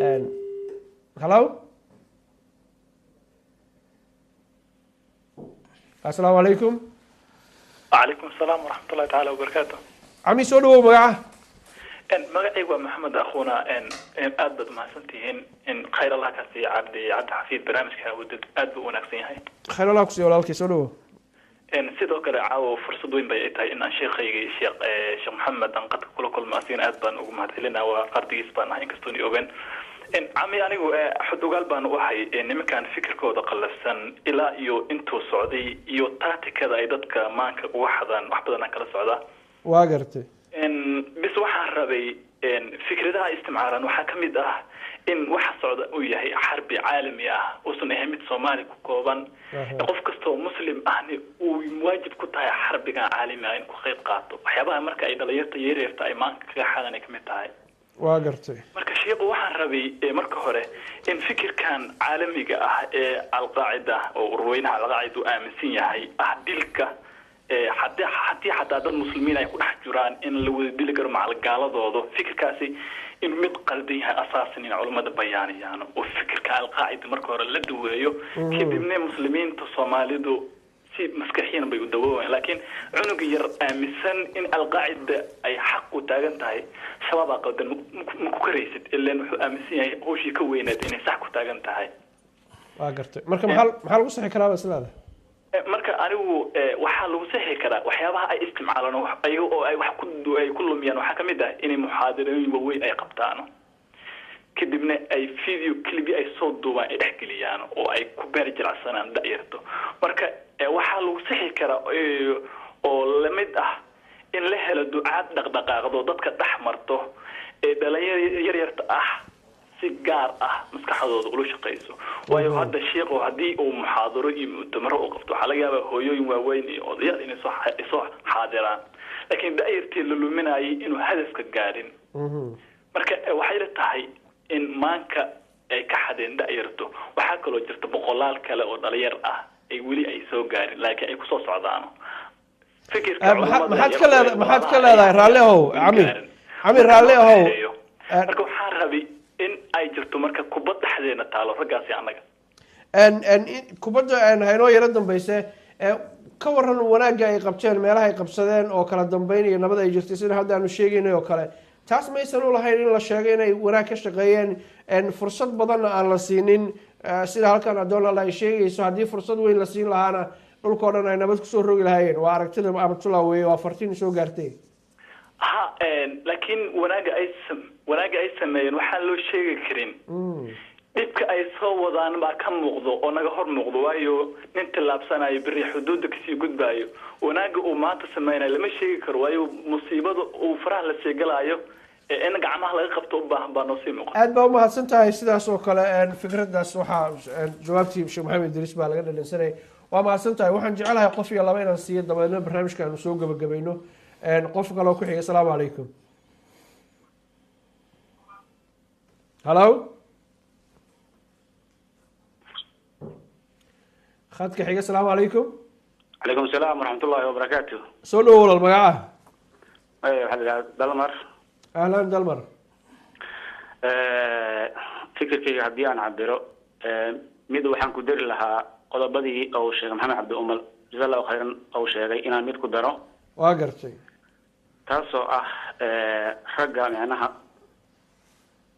Hallo, assalaamu calaykum. وعليكم السلام ورحمة الله تعالى وبركاته. Cami, soo dhawow, magaca? Magacaygu waa Maxamed Akhuuna. Aad baad mahadsantihiin, in khayr Allah ka siiya Cabdi Xafiid, barnaamijka wadad aad buu u wanaagsan yahay. Khayr Allah ku siiya, walaalkii, soo dhawow. Sidoo kale caawa fursad weyn bay ay tahay in aan sheekhaygii Sheekh Maxamed aan qadka kula kulmo. Asigana aad baan ugu mahadcelinaa, waa ardigiis baan ahay inkastoon i ogaan. Cami, anigu xod ogaal baan u ahay nimankan fikirkooda qallafsan ilaa iyo intuu socday iyo taatikada ay dadka maanka uga xadaan, wax badan aan kala socdaa. Waa gartay. Bis waxaan rabay fikradaha ay isticmaalaan waxaa ka mid ah in waxa socda uu yahay xarbi caalami ah, uusan ahayn mid Soomaali ku kooban, qof kasta oo Muslim ahni uu waajib ku tahay xarbigan caalami ah in ku qayb qaato. Waxyaabaha marka ay dhalinyarta yaryarta ay maanka kaga xadan ay kamid tahay. Waa gartay. Marka sheekhu, waxaan rabay marka hore in fikirkan caalamiga ah ee Alqaacida oo ururweynaha Alqaacida uu aaminsan yahay ah dilka, haddii xataa dad Muslimiin ay ku dhex jiraan in la wada dili karo macal gaaladooda, fikirkaasi inuu mid qaldan yahay asaasan in culummada bayaaniyaan oo fikirka Alqaacida marka hore la daweeyo, kadibna Muslimiinta Soomaalidu si maskaxiyan bay u dawoobayaan. Laakiin cunuga yar aaminsan in Alqaacida ay xaq u taagan tahay, Shabaabaa qaldan, ma ku karaysid, ilan wuxuu aaminsan yahay hawshii ka weynaad inay sax ku taagan tahay. Waa gartay. Marka maxaa lagu sixi karaa ba islaada? Marka anigu waxaa lagu sixi karaa waxyaabaha ay isticmaalaan ayaga oo ay wax ku ay ku lumiyaan waxaa kamid ah inay muxaadarooyin waaweyn ay qabtaan, kadibna ay video clip ay soo duubaan ay dhexgeliyaan oo ay ku beer jilacsanaan da'yarto. Marka waxaa lagu sixi karaa oo lamid ah in la helo ducaad dhaqdhaqaaqdo, dadka dhex marto ee dhalinyaro yaryarta ah si gaar ah maskaxdooda ula shaqayso. Waayo hadda sheikhu haddii uu muxaadaro iyo mu'tamaro u qabto, waxaa laga yaabaa hooyooyin waaweyn iyo odayaal inay soo xaadiraan, laakiin da'yartii la luminayay inuu hadafka gaadhin. Marka waxay la tahay in maanka ay ka xadeen da'yarto. Waxaa kaloo jirta boqolaal kale oo dhalinyar ah ay weli ay soo gaarin, laakiin ay kusoo socdaan fikirka. Maxaad ka leedahay? Raalli ahow, Cami, raalli ahow. Marka waxaan rabay in ay jirto marka kubad dhexdeena taalo raggaasi annaga. Kubadda haynoo yaro dambayse. Ka waran wanaagga ay qabteen, meelaha ay qabsadeen oo kala dambeyn iyo nabad ay jirtay, sida hadda aanu sheegaynay oo kale, taas maysan u lahayn in la sheego inay wanaag ka shaqeeyeen, fursad badanna aan la siinin, sida halkan Donald ay sheegayso? Haddii fursad weyn la siin lahaana dhulkao dhan ay nabad kusoo rogi lahaayeen. Waa aragtida Amatullah weye, waa fartiin soo gaartay. Ha, laakiin wanaagga ay sameeyeen waxaan loo sheegi karin. Dhibka ay soo wadaan baa ka muuqdo oo naga hor muuqdo, waayo nin tillaabsanayo beri xuduudda kasii gudbaayo, wanaagga uu maanta sameynayo lama sheegi karo, waayo musiibada uu faraha la sii galaayo ee in gacmaha laga qabto u baahan baa noo sii muuqata. Aad baa umahadsan tahay. Sidaas oo kale fikradaas waxaa jawaabtii Sheekh Maxamed Idriis baa laga dhadhansanayay. Waa mahadsan tahay. Waxaan jecelahay qof iyo laba inaan siiyo, dabeedna barnaamijka aanu soo gebagabayno. Qof kaloo ku xiga. Asalaamu calaykum. Hallo, khadka xiga. Asalaamu calaykum. Calaykum asalaam waraxmat ullahi wabarakaatu. Soo dhawo walaal, magaca? Waxaa la yidhaha Dalmar. Ahlan, Dalmar. Fikirkayga haddii aan cabiro, mid waxaan ku dari lahaa qodobadii uu sheegay Maxamed Cabdi Umal, jaza Allahu khayran, uu sheegay inaan mid ku daro. Waa gartay. Taasoo ah ragga micnaha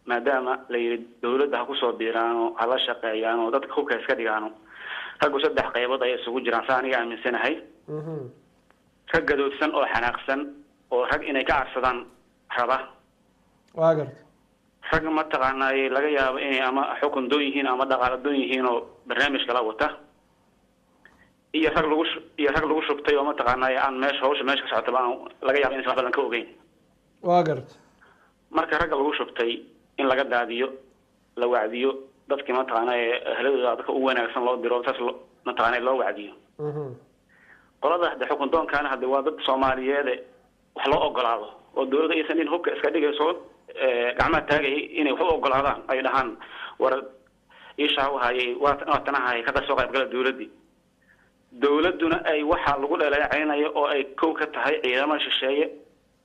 maadaama la yidhi dawladda ha kusoo biiraano, hala shaqeeyaano, dadka hubka iska dhigaano, raggu saddex qaybood ayay isugu jiraan saa aniga aaminsanahay: rag gadoodsan oo xanaaqsan oo rag inay ka carsadaan raba, Waa gartay. rag mataqaanaaye laga yaabo inay ama xukun doon yihiin ama dhaqaalo doon yihiin oo barnaamij kala wata, iyo rag lagu shubtay oo mataqaanaaye aan meesha hawsha meesha ka socotaba aan laga yaabo inaysan wax badan ka ogeyn. Waa gartay. Marka ragga lagu shubtay in laga daadiyo, la wacdiyo dadkii mataqaanaaye ehladooda, dadka u wanaagsan loo diro, saas mataqaanaa loo wacdiyo. Qolada hadde xukun doonkaana hadde waa dad Soomaaliyeede wax loo ogolaado oo dawladda aysan in hubka iska dhigayso gacmaha taagayay inay wax u ogolaadaan, ay dhahaan war ishaa wahayay waa tanahay ka soo qaybgala dawladdii, dawladduna ay waxaa lagu dhaleeceynayo oo ay kow ka tahay ciidamada shisheeye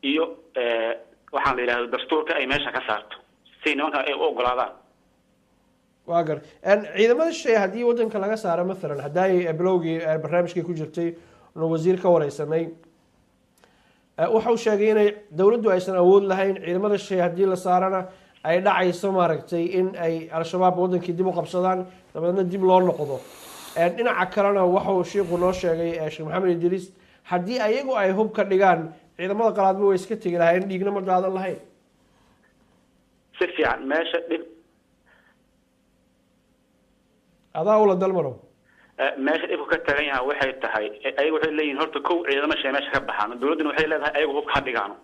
iyo waxaan la yidhahdo dastuurka ay meesha ka saarto si nimanka ay u ogolaadaan. Waa gar ciidamada shisheeye haddii wadanka laga saaro, mathalan haddaay bilowgii barnaamijkii ku jirtay nu wasiir ka wareysanay, wuxuu sheegay inay dowladdu aysan awood lahayn, ciidamada shisheeye haddii la saarana ay dhacayso maaragtay in ay Al-Shabaab wadankii dib u qabsadaan, dabeedna dib loo noqdo. Dhinaca kalena waxuu shiiku noo sheegay, Sheekh Maxamed Idriis, haddii ayagu ay hub ka dhigaan ciidamada qalaadba way iska tegi lahayn, dhiigna ma daadan lahayn. Si fiican meesha dhib Adaa ula Dalmarow. Meesha dhibku ka tagan yahay waxay tahay, ayagu waxay leeyihin horta kow ciidamo shay meesha ka baxaan, dowladduna waxay leedahay ayagu hubka ha dhigaano.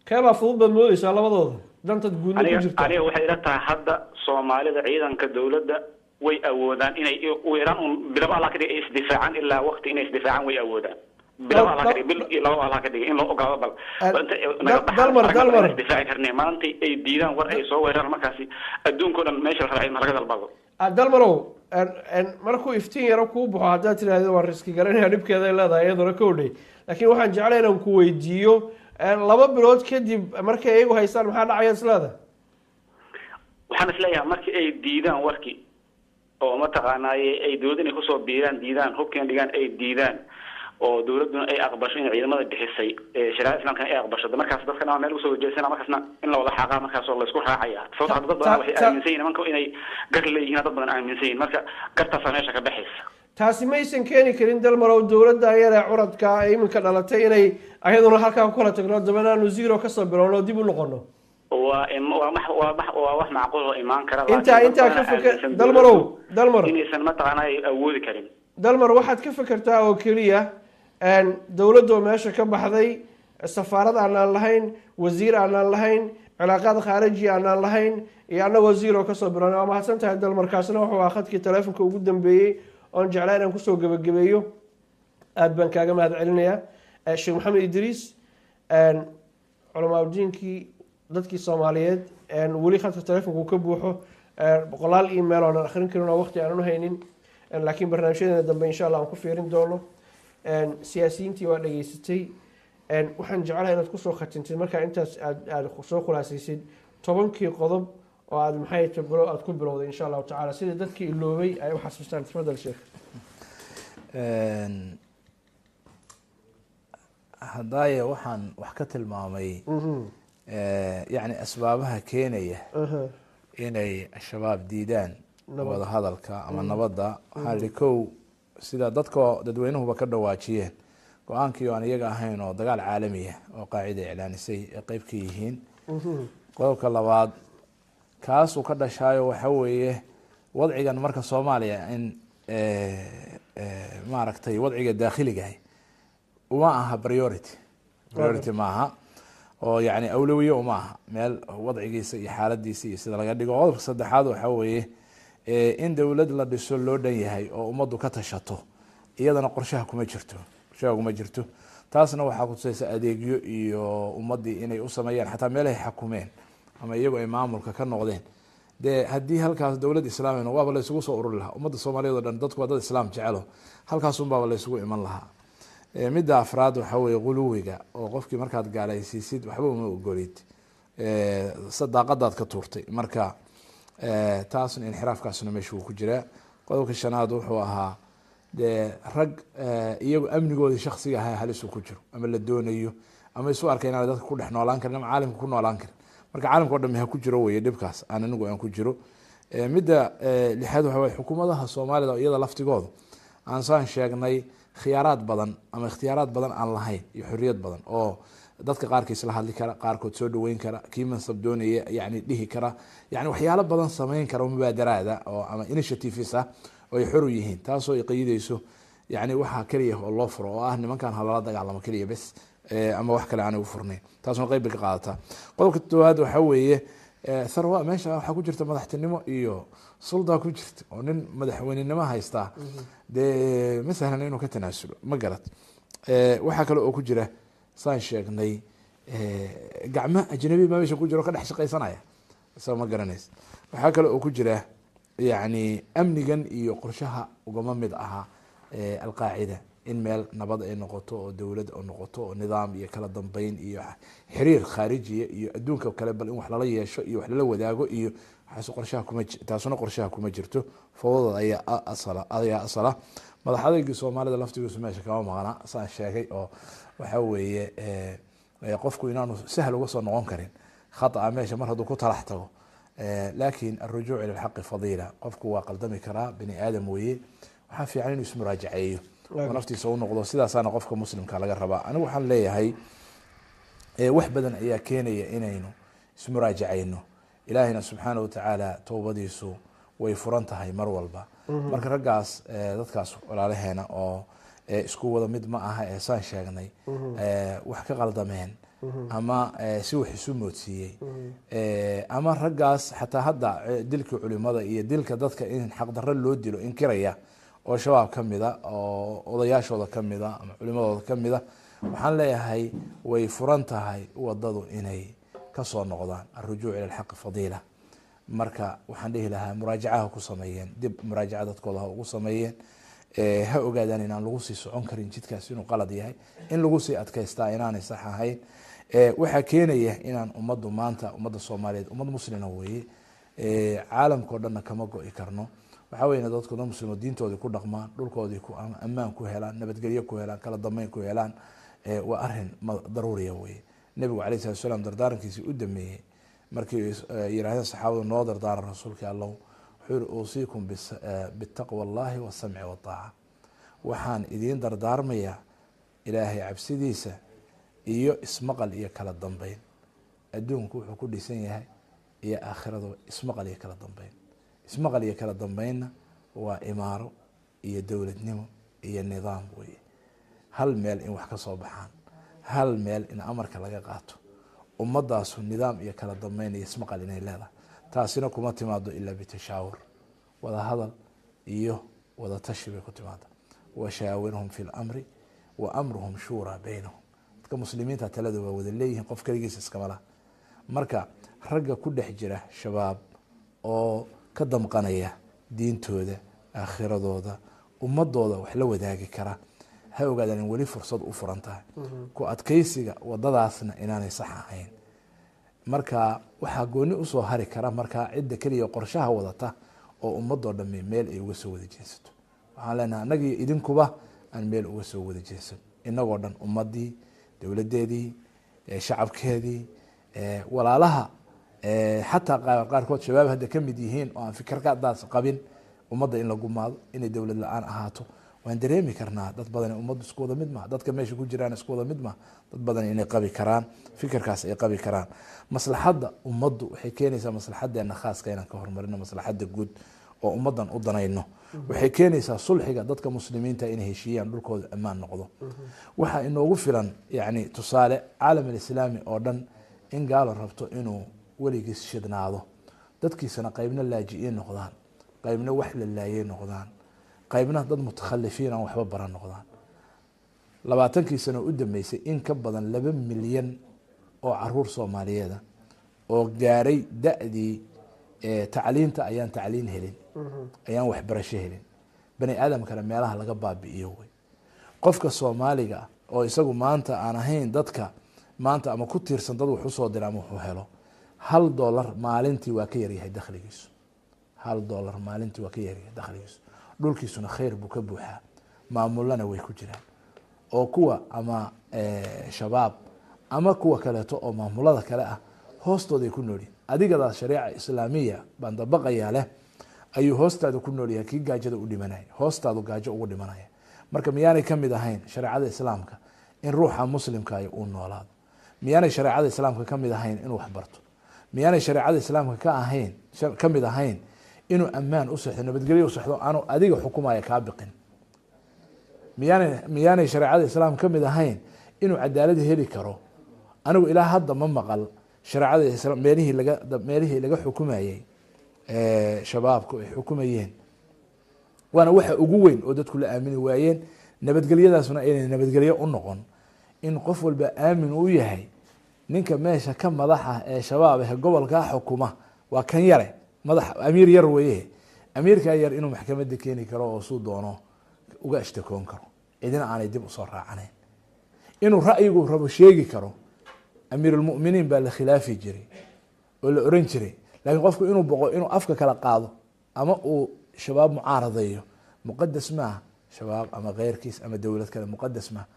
Keebaa fudud baad moodeysaa labadooda dantad guudna ku jirta? Aniga waxay ila tahay hadda Soomaalida ciidanka dowladda way awoodaan inay u yaraan un bilaba Allah ka dhigay ay isdifaacaan, ilaa waqti inay isdifaacaan way awoodaan. Bilaba Allah ka dhigay, bil iyo laba Allah ka dhigay in loo ogolaado, bal inta naga baxaan Dalmar. Isdifaaci karnay maalintii ay diidaan war ay soo weeraraan, markaasi adduunka o dhan meesha la rabaa in laga dalbado. Dalmarow, markuu iftiin yaro kuu baxo haddaad tidhaahdo waan riski garanaya, dhibkeeday leedahay iyaduna kowdhay. Laakiin waxaan jeclay inaan ku weydiiyo, 2 bilood kadib markay iyagu haystaan maxaa dhacaya is leedahay? Waxaan isleeyahay markii ay diidaan warkii oo mataqaanaaye ay dowladda inay kusoo biiraan diidaan, hubkiina dhigaan ay diidaan, oo dowladduna ay aqbasho in ciidamada bixisay, shariicada Islaamkana ay aqbasho, markaas dadka dhan meel usoo jeesana, markaasna in la wada xaaqaa, markaas oo laysku raacaya. Sababta hadda dad badan waxay aaminsan yihin nimanka inay gar leeyihiin, dad badan aaminsan yihin, marka gartaasaa meesha ka baxaysa. Taasi maysan keeni karin, Dalmarow, dowladda yar ee curadka ee iminka dhalatay inay ayaduna halkaa ku kala tagno, dabana aanu zero kasoo bilowno, dib u noqono? Waa waa max waa max waa wax macquul oo imaan kara. Intaa ka feker, Dalmarow, Dalmar. Inaysan mataqaana ay awoodi karin. Dalmar, waxaad ka fekertaa oo keliya dowladda oo meesha ka baxday, safaarad aanaan lahayn, wasiir aanaan lahayn, cilaaqaad khaariji aanaan lahayn, iyo annagoo zero kasoo bilowna. Waa mahadsan tahay, Dalmarkaasna wuxuu ahaa khadkii taleefonka ugu dambeeyey oon jeclaa inaan kusoo gebagabeeyo. Aada baan kaaga mahad celinayaa, Sheekh Maxamed Idriis. Culamaaudiinkii dadkii Soomaaliyeed weli khadka taleefonka uu ka buuxo, boqolaal email oonan akhrin karin oo waqti aanan u haynin, laakiin barnaamijyadeena dambe insha Allah aan ku fiirin doono. Siyaasiyiintii waa dhageysatay. Waxaan jeclahay inaad kusoo khatintid markaa intaas aad soo khulaasaysid 10kii qodob oo aad maxay bilo aada ku bilowday, insha Allahu tacala, sida dadkii iloobay ay u xasuustaan. Tafadal, sheekh. Hadaaye waxaan wax ka tilmaamay yacni asbaabaha keenaya inay Al-Shabaab diidaan wada hadalka ama nabadda. Waxaa ihi kow, sida dadka dadweynuhuba ka dhawaajiyeen, go-aankii oo aan iyaga ahayn oo dagaal caalamiya oo Qaacida iclaanisay ay qeyb ka yihiin. Qodobka labaad kaasuu ka dhashaayo waxa weeye wadcigan marka Soomaaliya in maaragtay wadciga daakhiligahay uma aha priority, priority maaha oo yani awlawiye uma aha meel wadcigiisa iyo xaaladiisa iyo sida laga dhigo. Qodobka saddexaad waxa weeye in dowlad la dhiso loo dhan yahay oo ummaddu ka tashato, iyadana qorshaha kuma jirto, qorshaha kuma jirto. Taasna waxaa kutusaysa adeegyo iyo ummaddii inay u sameeyaan xataa meelahay xakumeen ama iyagu ay maamulka ka noqdeen. Dee haddii halkaas dowlad islaamina waaba la isugu soo ururi lahaa ummadda Soomaaliyeed o dhan, dadku waa dad Islaam jecelo, halkaasun baaba la isugu iman lahaa. Midda afraad waxaa weye quluwiga oo qofkii markaad gaalaysiisid waxba uma ogolid, sadaaqadaad ka tuurtay, marka taasna inxiraafkaasna meesha wuu ku jiraa. Qodobka shanaad wuxuu ahaa dee rag iyagu amnigoodii shaksiga ahaa halisuu ku jiro ama la doonayo ama isu arkay inaan dadka ku dhex noolaan karin ama caalamka ku noolaan karin, marka caalamka o dhami ha ku jiro weye dhibkaas aan anigu aan ku jiro. Midda lixaad waxa waye xukuumadaha Soomaalida iyada laftigooda aan saan sheegnay khiyaaraad badan ama ikhtiyaaraad badan aan lahayn iyo xorriyad badan oo dadka qaarkiis la hadli kara, qaarkood soo dhaweyn kara, kii mansab doonaya yani dhihi kara, yani waxyaalo badan sameyn kara oo mubaadaraada oo ama initiatives ah oo ay xor u yihiin, taasoo ay qayidayso yani waxaa keliya oo loo furo oo ah nimankan halala dagaalamo keliya bes ama wax kale aanay u furnayn. Taasuna qeyb bay ka qaadataa. Qodobka toddobaad waxaa weeye tharwa meesha waxaa ku jirta madaxtinimo iyo suldaa ku jirta oo nin madaxweynenimo haystaa dee ma sahlan inuu ka tanaasulo, ma garat. Waxaa kale oo ku jira saan sheegnay gacmo ajnabi baa meesha ku jira oo ka dhex shaqaysanaya isaga, ma garanaysa. Waxaa kale oo ku jira yacni amnigan iyo qorshaha ugama mid aha Alqaacida. In meel nabad ay noqoto oo dowlad noqoto oo nidaam iyo kala dambeyn iyo xiriir khaarijiya iyo adduunka kale bal in wax lala yeesho iyo wax lala wadaago iyo waxaas qorshaha kuma, taasuna qorshaha kuma jirto. Fowdada ayaa asala, ayaa asala. Madax adaygii Soomaalida laftigiisu meesha kama maqna, saan sheegay, oo waxa weeye qofku inaanu sahal uga soo noqon karin khata'a meesha mar hadduu ku talax tago. Laakin alrujuuc ila alxaqi fadiila. Qofku waa qaldami karaa, bani aadam weeye. Waxaa fiican inuu ismuraajaceeyo oo naftiisa u noqdo. Sidaasaana qofka muslimka laga rabaa. Anigu waxaan leeyahay wax badan ayaa keenaya inaynu ismuraajacayno. Ilaahayna subxaana watacaala towbadiisu way furan tahay mar walba. Marka raggaas, dadkaas walaalaheena oo isku wada mid ma aha ee saan sheegnay, wax ka qaldameen ama si wax isu moodsiiyey, ama raggaas xataa hadda dilkii culimada iyo dilka dadka in xaqdarro loo dilo inkiraya oo Shabaab ka mida oo odayaashooda ka mida ama culimadooda ka mida, waxaan leeyahay way furan tahay wadadu inay kasoo noqdaan. Alrujuuc ila alxaqi fadiila. Marka waxaan dhihi lahaa muraajacaha ku sameeyeen, dib muraajaca dadkooda ha ugu sameeyeen, ha ogaadaan inaan lagu sii socon karin jidkaas, inuu qalad yahay, in lagu sii adkaystaa inaanay sax ahayn. Waxaa keenaya inaan ummaddu maanta, ummadda Soomaaliyeed, ummad muslima weeye, caalamkao dhanna kama go-i karno. Waxaa weya dadku dad muslimo diintoodii ku dhaqmaan, dhulkoodii ku ammaan ku helaan, nabadgelyo ku helaan, kala dambeyn ku helaan, waa arin daruuriya weye. Nebigu alayh salatu salaam dardaarankiisii u dameeyey markii yirahdeen saxaabadu: "Noo dardaaran, rasuulka Allow," wuxuu yihi: "Uusiikum bitaqwa Allahi wasamci waaaca. Waxaan idiin dardaarmayaa Ilaahay cabsidiisa iyo ismaqal iyo kala dambeyn." Adduunku wuxuu ku dhisan yahay iyo aakhiradu ismaqal iyo kala dambeyn. Ismaqal iyo kala dambeynna waa imaaro iyo dowladnimo iyo nidaam weye. Hal meel in wax ka soo baxaan, hal meel in amarka laga qaato, ummadaasu nidaam iyo kala dambeyn iyo ismaqal inay leedahay. Taasina kuma timaado ilaa bitashaawur, wada hadal iyo wada tashi bay ku timaada. Washaawirhum fi lamri wa amruhum shuuraa baynahum. Dadka muslimiinta talada waa wada leeyihiin, qof keligiisa iskama laha. Marka ragga ku dhex jira Shabaab oo ka damqanaya diintooda, aakhiradooda, ummadooda wax la wadaagi kara, ha ogaadaan in weli fursad u furan tahay, ku adkeysiga wadadaasna inaanay sax ahayn. Marka waxaa gooni usoo hari kara markaa cidda keliya qorshaha wadata oo ummadoo dhami meel ay uga soo wada jeensato. Waxaan leenahay annagii idinkuba aan meel uga soo wada jeensan, inagoo dhan, ummadii, dowladeedii, shacabkeedii, walaalaha xataa qaarkood Shabaab hadda ka mid yihiin oo aan fikirkadaas qabin ummadda in la gumaado, inay dowlad la-aan ahaato. Waan dareemi karnaa dad badan, ummaddu isku wada mid maha, dadka meesha ku jiraan isku wada mid maha. Dad badan inay qabi karaan fikirkaas, ay qabi karaan maslaxadda ummaddu waxay keenaysaa maslaxadeena khaaska inaan ka horumarino maslaxadda guud oo ummaddan u danayno. Waxay keenaysaa sulxiga dadka muslimiinta inay heshiiyaan, dhulkooda ammaan noqdo. Waxaa inoogu filan yani tusaale caalam alislaami oo dhan in gaalo rabto inuu weligiis shidnaado, dadkiisana qaybna laaji-iin noqdaan, qaybna wax la laayay noqdaan, qaybna dad mutakhalifiin aan waxba baran noqdaan. 20kii sano u dambeysay in ka badan 2 milyan oo caruur Soomaaliyeeda oo gaaray da-dii tacliinta ayaan tacliin helin, ayaan waxbarasho helin. Bani aadamkana meelaha laga baabi'iyo wey. Qofka Soomaaliga oo isagu maanta aan ahayn dadka maanta ama ku tiirsan dad wax usoo dira ama wuxuu helo $1 maalintii waa ka yaryahay dakhligiisu. $1 maalintii waa ka yaryahay dakhligiisu. Dhulkiisuna khayr buu ka buuxaa, maamulana way ku jiraan oo kuwa ama Shabaab ama kuwa kaleeto oo maamulada kale ah hoostooday ku noolyihin. Adigadaas shareeca islaamiya baan dabaqayaa leh ayuu hoostaada ku noolyahay, kii gaajada u dhimanaya hoostaadu gaajo ugu dhimanaya. Marka miyaanay kamid ahayn shareecada islaamka in ruuxa muslimkaay uu noolaado? Miyaanay shareecada islaamka kamid ahayn inuu waxbarto? Miyaanay shareecada islaamka ka ahayn kamid ahayn inuu ammaan u sexdo, nabadgelyo u sexdo, aanu adiga xukumaya kaa biqin? Miyaanay shareecada islaamka kamid ahayn inuu cadaalad heli karo? Anigu ilaa hadda ma maqal shareecada islaam meelihii laga xukumayey Shabaabku ay xukumayeen. Waana waxa ugu weyn oo dadku la aamini waayeen, nabadgelyadaasna inay nabadgelyo u noqon in qof walba aamin u yahay ninka meesha ka madaxa ee Shabaab ee gobolkaa xukuma. Waa kan yare madax, amiir yar weye. Amiirkaa yar inuu maxkamadda keeni karo oo suu doono uga ashtakoon karo. Cidina aanay dib usoo raacanayn. Inuu ra'yigu rabo sheegi karo. Amiirulmuminiin baa la khilaafi jiray oo la oran jiray, lakiin qofku inuu boqo, inuu afka kala qaado ama uu Shabaab mucaaradayo, muqadas maaha. Shabaab ama keyrkiis ama dowlad kale muqadas maaha.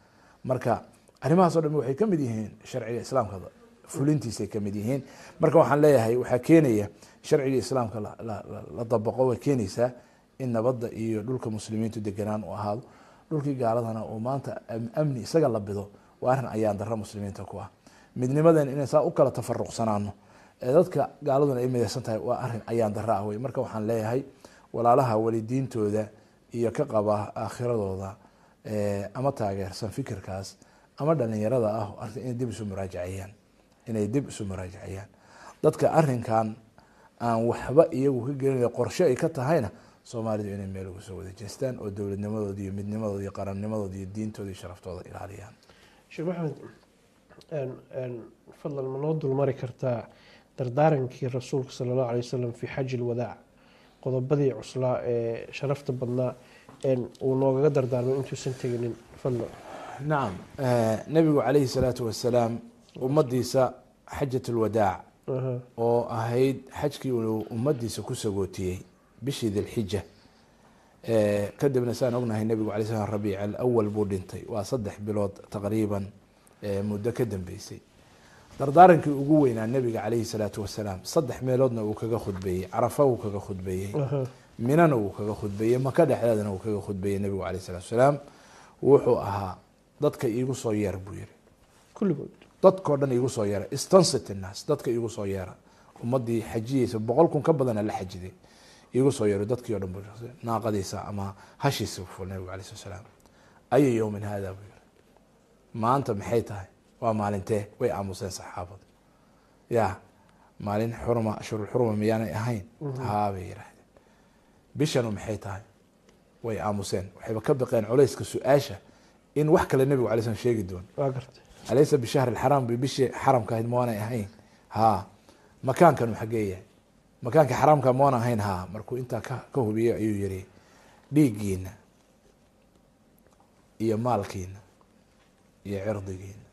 Marka arrimahaas o dham waxay kamid yihiin sharciga Islaamka fulintiisay kamid yihiin. Marka waxaan leeyahay, waxaa keenaya sharciga Islaamka la dabaqo way keenaysaa in nabadda iyo dhulka muslimiintu deganaan u ahaado, dhulkii gaaladana uu maanta amni isaga la bido. Waa arrin ayaan darro muslimiinta ku ah. Midnimadan inay saa u kala tafaruqsanaano ee dadka gaaladuna ay midaysan tahay waa arrin ayaan darro ah wey. Marka waxaan leeyahay, walaalaha walidiintooda iyo ka qaba aakhiradooda ama taageersan fikirkaas ama dhalinyarada ah, inay dib isu muraajaciyaan, inay dib isu muraajaciyaan. Dadka arrinkan aan waxba iyagu ka gelinaya, qorshe ay ka tahayna, Soomaalidu inay meel uga soo wada jeestaan oo dowladnimadooda iyo midnimadooda iyo qarannimadooda iyo diintooda iyo sharaftooda ilaaliyaan. Sheekh Maxamed, fadlan ma noo dulmari kartaa dardaarankii Rasuulka sala Allahu alay wasalam fi xaji lwadaac, qodobadii cuslaa ee sharafta badnaa uu noogaga dardaarmay intuusan teginin, fadlan? Nacam. Nabigu calayhi salaatu wasalaam ummadiisa xajat lwadaac oo ahayd xajkii uu ummadiisa ku sagootiyey bishii Dilxija, kadibna saan ognahay nabigu alay slam Rabiic Alawal buu dhintay, waa 3 bilood taqriiban muddo ka dambeysay. Dardaarankii ugu weynaa nabiga calayhi salaatu wasalaam saddex meeloodna uu kaga khudbeeyey: Carafa wuu kaga khudbeeyey, Minana wuu kaga khudbeeyey, Maka dhexdeedana wuu kaga khudbeeyey. Nabigu calayh salatu wasalaam wuxuu ahaa, "Dadka iigu soo yeer," buu yihi. Kulligood. "Dadkao dhan iigu soo yeera, istansiti nnaas, dadka iigu soo yeera." Ummadii xajiyeysa 100,000 ka badana la xajiday, iigu soo yeero dadkii o dhan buu. Naaqadiisa ama hashiisa ful nabigu alay slat slaam. "Ayu yowmin hada?" buu yihi. "Maanta maxay tahay? Waa maalintee?" Way aamuseen saxaabadu. "Ya maalin xurma, ashhurulxurma miyaanay ahayn?" "Haa," bay yihaahdeen. "Bishanu maxay tahay?" Way aamuseen, waxayba ka baqeen culayska su-aasha in wax kale nebigu alay slam sheegi doono. Waa gartay. "Alaysa bishahri alxaraam?" Bi bishii xaramka ahayd mawaanay ahayn? "Haa." "Makaankanu xagee yahay? Makaanka xaraamka mawan ahayn?" "Haa." Markuu intaa ka hubiyey ayuu yihi, "Dhiiggiina iyo maalkiina iyo cirdigiina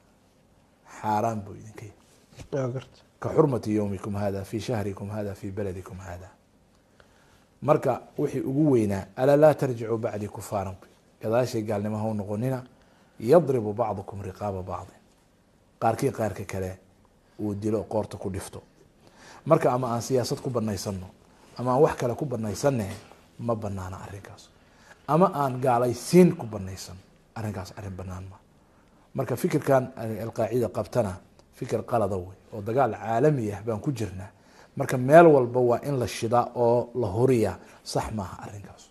xaaraan buu idinka yahay." Waa gartay. "Ka xurmati yowmikum hada fi shahrikum hada fi baladikum hada." Marka wixii ugu weynaa, "Alaa laa tarjicuu bacdii kufaaran," gadaashay gaalnimo ha u noqonina, "yadribu bacdukum riqaaba bacdin," qaarkii qaarka kale uu dilo, qoorta ku dhifto. Marka ama aan siyaasad ku banaysano ama aan wax kale ku banaysane, ma banaana arrinkaas. Ama aan gaalaysiin ku banaysano, arrinkaas arrin banaan ma. Marka fikirkan Alqaacida qabtana fikir qalada wey, oo dagaal caalami ah baan ku jirnaa. Marka meel walba waa in la shidaa oo la huriyaa, sax maaha arrinkaas.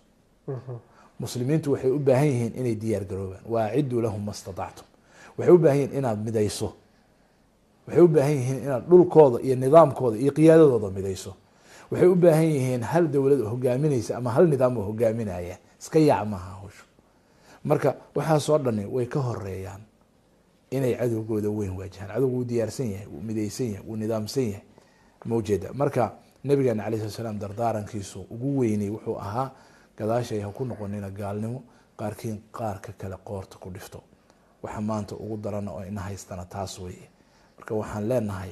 Muslimiintu waxay u baahan yihiin inay diyaar garoobaan. "Waaciduu lahum ma statactum." Waxay u baahan yihiin inaad midayso, waxay u baahan yihiin inaad dhulkooda iyo nidaamkooda iyo qiyaadadooda midayso. Waxay u baahan yihiin hal dowlad oo hogaaminaysa ama hal nidaam oo hogaaminaya. Iska yaac maaha hawshu. Marka waxaasoo dhani way ka horeeyaan inay cadowgooda weyn waajahaan. Cadowgu wuu diyaarsan yahay, wuu midaysan yahay, wuu nidaamsan yahay, ma ujeeda? Marka nabigeena alayh slat slam dardaarankiisu ugu weynay wuxuu ahaa, "Gadaashay ha ku noqonina gaalnimo, qaarkiin qaarka kale qoorta ku dhifto." Waxa maanta ugu darana oo ina haystana taas weye. Marka waxaan leenahay,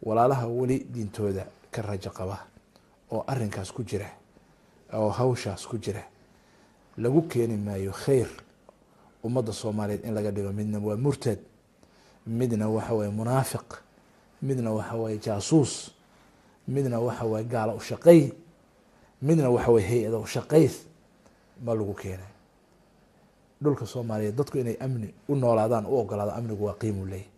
walaalaha weli diintooda ka rajo qaba oo arinkaas ku jira oo hawshaas ku jira, lagu keeni maayo khayr ummadda Soomaaliyeed in laga dhigo midna waa murtad, midna waxa waye munaafiq, midna waxa waye jaasuus, midna waxa waye gaalo ushaqey, midna waxa waye hay-ada ushaqays. Ma lagu keenay dhulka Soomaaliyeed dadku inay amni u noolaadaan u ogolaado. Amnigu waa qiimu leeyahy.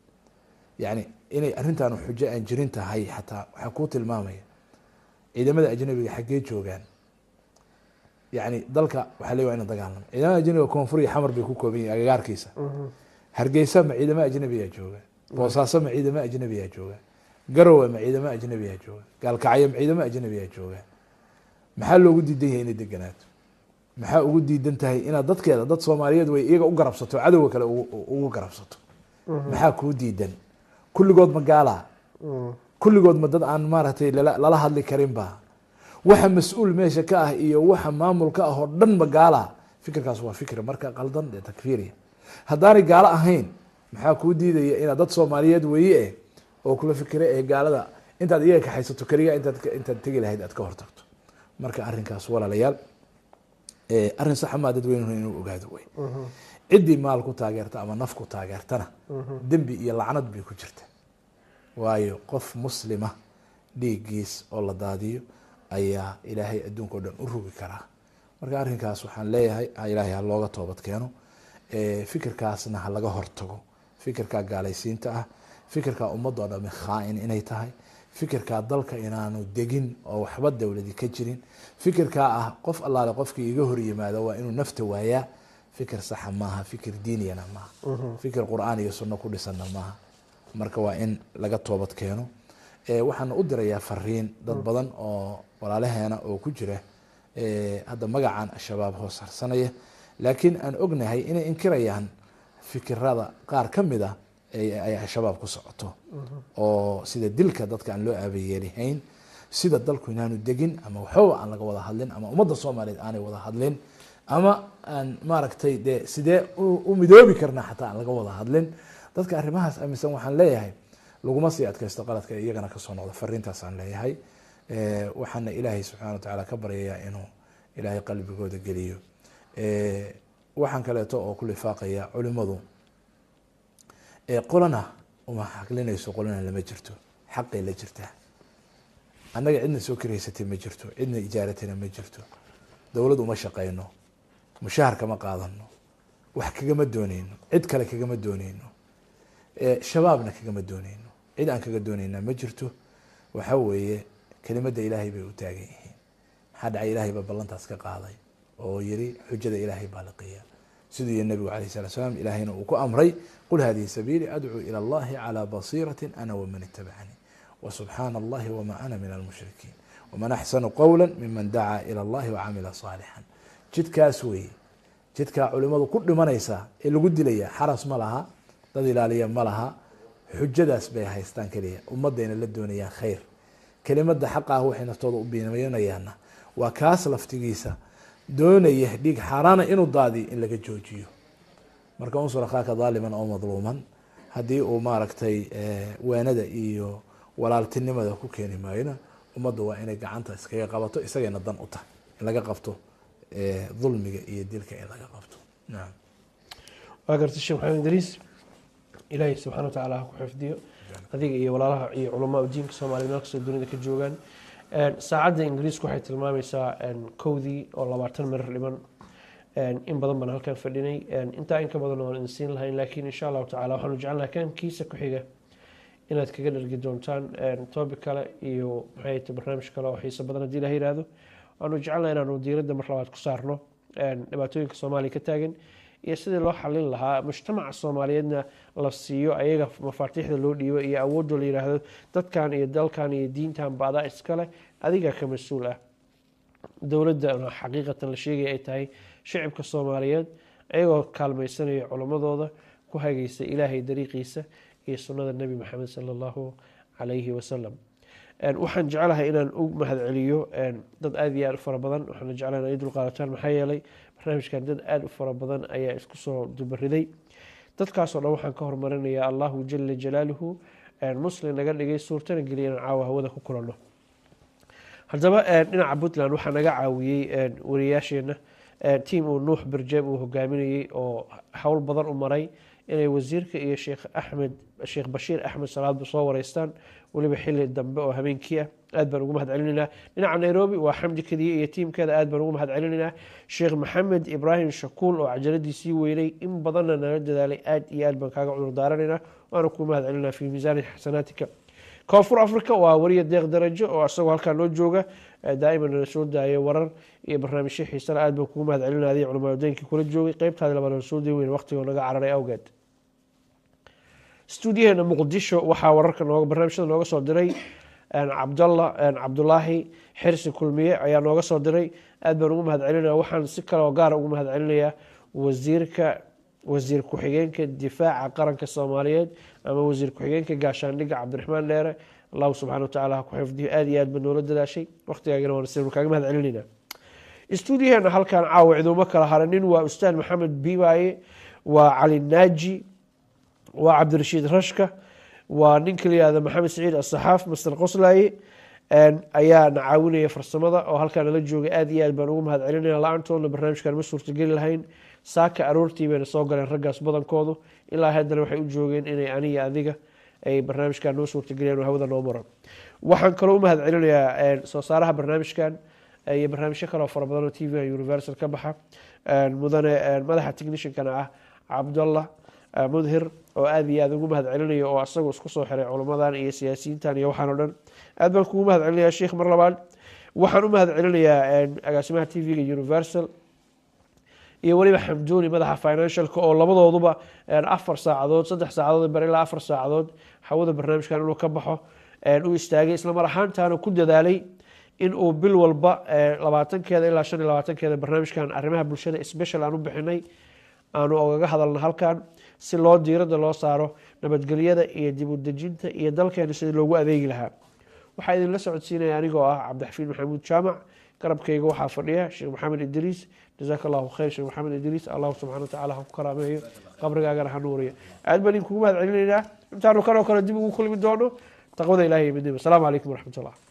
Yani inay arrintan xujo aan jirin tahay xataa waxaa kuu tilmaamaya ciidamada ajnabiga xaggee joogaan. Yani dalka waxaa le waa ina dagaalamo. Ciidamada ajnabiga Koonfur iyo Xamar bay ku kooban yihin, agagaarkiisa. Hargeysa ma ciidamo ajnabiyaa jooga? Boosaaso ma ciidamo ajnabiyaa jooga? Garowe ma ciidamo ajnabiyaa jooga? Gaalkacyo ma ciidamo ajnabiyaa jooga? Maxaa loogu diidan yahay inay deganaato? Maxaa ugu diidan tahay inaad dadkeeda, dad Soomaaliyeed way, iyaga u garabsato, cadowga kale ugu garabsato? Maxaa kuu diidan? Kulligood ma gaalaa? Kulligood ma dad aan maaragtay lala hadli karin ba? Waxa mas-uul meesha ka ah iyo waxa maamul ka ah oo dhan ma gaalaa? Fikirkaas waa fikir marka qaldan dee takfiiriya. Haddaanay gaalo ahayn, maxaa kuu diidaya inaad dad Soomaaliyeed weeye oo kula fikira ee gaalada intaad iyaga kaxaysato keliga intaad tegi lahayd aad ka hortagto? Marka arrinkaas, walaalayaal, arrin saxa maa, dadweynuhu inuu ogaado wey. Ciddii maal ku taageerta ama naf ku taageertana dembi iyo lacnad bay ku jirta, waayo qof muslima dhiiggiis oo la daadiyo ayaa Ilaahay adduunka o dhan u rogi karaa. Marka arrinkaas waxaan leeyahay, Ilaahay ha looga toobad keeno, fikirkaasna ha laga hortago, fikirkaa gaalaysiinta ah, fikirkaa ummadoo dhami khaa-in inay tahay, fikirkaa dalka inaanu degin oo waxba dowladi ka jirin, fikirkaa ah qof allaale qofkii iga hor yimaado waa inuu nafta waayaa. Fikir saxa maaha, fikir diiniyana maaha, fikir Qur-aan iyo sunno ku dhisanna maaha. Marka waa in laga toobad keeno. Waxaana u dirayaa fariin dad badan oo walaalaheena oo ku jira hadda magacan Al-Shabaab hoos harsanaya, laakiin aan ognahay inay inkirayaan fikirada qaar ka mid a ay Al-Shabaab ku socoto, oo sida dilka dadka aan loo aabayeelihayn, sida dalku inaanu degin ama waxbaba aan laga wada hadlin ama ummadda Soomaaliyeed aanay wada hadlin ama aan maaragtay dee sidee u midoobi karnaa xataa aan laga wada hadlin. Dadka arrimahaas aaminsan waxaan leeyahay, laguma sii adkaysto qaladka, iyagana kasoo noqda. Fariintaasaan leeyahay. Waxaana Ilaahay subxana wa tacaala ka baryayaa inuu Ilaahay qalbigooda geliyo. Waxaan kaleeto oo ku lifaaqaya, culimadu qolana uma xaqlinayso, qolana lama jirto, xaqay la jirtaa. Annaga cidna soo karaysatay ma jirto, cidna ijaaratayna ma jirto, dowlad uma shaqeyno, mushahar kama qaadano, wax kagama dooneyno, cid kale kagama dooneyno, Shabaabna kagama dooneyno, cid aan kaga dooneynaa ma jirto. Waxa weeye kelimadda Ilaahay bay u taagan yihiin. Maxaa dhacay? Ilaahay baa ballantaas ka qaaday oo yiri xujada Ilaahay baa liqiya, siduu yihi Nabigu alayh salatu slam, Ilaahayna uu ku amray: "Qul hadihi sabiili adcuu ila Allahi calaa basiirati ana waman itabacanii wasubxaana Allahi wama ana min almushrikiin waman axsanu qowla miman dacaa ila Allahi wacamila saalixan." Jidkaas weeye jidkaa culimadu ku dhimanaysaa ee lagu dilaya. Xaras ma laha, dad ilaaliya ma laha, xujadaas bay haystaan keliya, ummadayna la doonayaan khayr. Kelimada xaqa ah waxay naftooda u biimaynayaanna waa kaas laftigiisa doonaya dhiig xaaraana inuu daadiyo in laga joojiyo. Marka unsur akhaaka daaliman oo madluuman, haddii uu maaragtay waanada iyo walaaltinimada ku keeni maayona, ummadda waa inay gacanta iskaga qabato, isagayna dan u tahay in laga qabto dulmiga iyo dilka in laga qabto. Nacam. Waa gartay, Sheekh Maxamed Idriis. Ilaahay subxana wa tacaala ha ku xifdiyo adiga iyo walaalaha iyo culamaa diinka Soomaaliya meel kastoo dunida ka joogaan. Saacadda Ingiriisku waxay tilmaamaysaa 1:20 dhiman. In badan baan halkan fadhinay, intaa in ka badan waan idin siin lahayn, laakiin insha Allahu tacala waxaanu jecelnahay kan kiisa ku xiga inaad kaga dhargi doontaan topic kale iyo maxay tahay barnaamij kale oo xiiso badan haddii Ilaha yihahdo. Waanu jecelnahay inaanu diiradda mar labaad ku saarno dhibaatooyinka Soomaaliya ka taagan iyo sidii loo xalin lahaa, mujtamaca Soomaaliyeedna la siiyo ayaga mafaatiixda loo dhiibo iyo awoodoo la yidhaahdo dadkan iyo dalkan iyo diintan ba adaa iskale, adiga ka mas-uul ah. Dowladda xaqiiqatan la sheegaya ay tahay shicibka Soomaaliyeed ayagoo kaalmaysanaya culammadooda ku hagaysa Ilaahay dariiqiisa iyo sunnada Nebi Maxamed sala Allahu calayhi wasalam. Waxaan jeclahay inaan u mahadceliyo dad aada iyo aada u fara badan. Waxaana jeclahay inay dulqaadataan, maxaa yeelay barnaamijkan dad aada u fara badan ayaa isku soo dubariday. Dadkaasoo dhan waxaan ka hormarinayaa Allahu jala jalaaluhu, muslim naga dhigay, suurtana geliya inaan caawa hawada ku kulanno. Haddaba dhinaca Puntland waxaa naga caawiyey wariyaasheena team uu Nuux Birjeeb uu hogaaminayey oo howl badan u maray inay wasiirka iyo Sheekh Axmed, Sheekh Bashiir Axmed Salaadba soo wareystaan, weliba xili dambe oo habeenkii ah. Aad baan ugu mahad celinaynaa. Dhinaca Nairobi waa Xamdi Kadiye iyo tiimkeeda, aad baan ugu mahad celinaynaa. Sheekh Maxamed Ibraahim Shakuul oo cajaladiisii weynay in badanna nala dadaalay, aad iyo aad baan kaaga cudur daaranaynaa, waana kuu mahad celinaa, fi miisaani xasanaatika. Koonfur Africa waa wariya Deeq Darajo oo isagoo halkaa noo jooga, daa'iman nala soo daaya warar iyo barnaamijyo xiisana. Aad baan kugu mahad celinaya. Culamaaudeenkii kula joogay qeybtaadi labaad aan soo dayn weyne waqtigoo naga cararay awgeed. Stuudiyaheena Muqdisho waxaa wararka nooga barnaamijyada nooga soo diray Cabdalla Cabdulaahi Xirsi Kulmiye ayaa nooga soo diray, aad baan ugu mahad celinaya. Waxaan si kale oo gaara ugu mahad celinayaa wasiirka, wasiir ku-xigeenka difaaca qaranka Soomaaliyeed ama wasiir ku-xigeenka gaashaandhigga, Cabdiraxmaan Dheere. Allahu subxana wa tacala ha ku xifdiyo, aad iyo aad ba noola dadaashay, waqtigaagana waan sinu kaaga mahad celinaynaa. Stuudiyaheena halkan caawa ciduuma kala haranin, waa Ustaad Maxamed Biibaaye, waa Cali Naaji, waa Cabdirashiid Rashka, waa ninka la yihahda Maxamed Saciid Asaxaaf, Master Qoslaaye ayaa na caawinaya farsamada oo halkaa nala joogay. Aad iyo aad baan ugu mahad celinaya, la-aantoodna barnaamijkan ma suurtageli lahayn. Saaka aroortii bayna soo galeen raggaas badankoodu, ilaa haddana waxay u joogeen inay aniga adiga ay barnaamijkan noo suurtageliyaan oo hawada noo maro. Waxaan kaloo u mahad celinayaa soo saaraha barnaamijkan iyo barnaamijyo kale oo fara badan oo TV Universal ka baxa, mudane madaxa techniciankana ah Cabdallah Mudhir, oo aad iyo aad ugu mahad celinayo, oo asagoo isku soo xiray culummadan iyo siyaasiyiintan iyo waxaan oo dhan. Aad baan kugu mahad celinayaa, sheikh. Mar labaad waxaan u mahad celinayaa agaasimaha TV-ga Universal iyo weliba Xamduuni, madaxa financialka, oo labadooduba 4 saacadood, 3 saacadood bar ilaa 4 saacadood hawada barnaamijkan inuu ka baxo u istaagay, isla mar ahaantaana ku dadaalay in uu bil walba 20-keeda ilaa 25-keeda barnaamijkan arrimaha bulshada special aan u bixinay aanu ogaga hadalna halkan, si loo diiradda loo saaro nabadgelyada iyo dib u dejinta iyo dalkeena sidii loogu adeegi lahaa. Waxaa idinla socodsiinaya anigoo ah Cabdixafiid Maxamuud Jaamac. Garabkayga waxaa fadhiya Sheekh Maxamed Idriis. Jazaaka Allahu khayr, Sheekh Maxamed Idriis. Allahu subxana watacala ha ku karaameeyo, qabrigaagana ha nuuriyo. Aad baan idinkugu mahad celinaynaa. Intaanu kanoo kale dib ugu kulmi doono, taqwada Ilahay iyo midnimo. Asalaamu calaykum waraxmat ullah.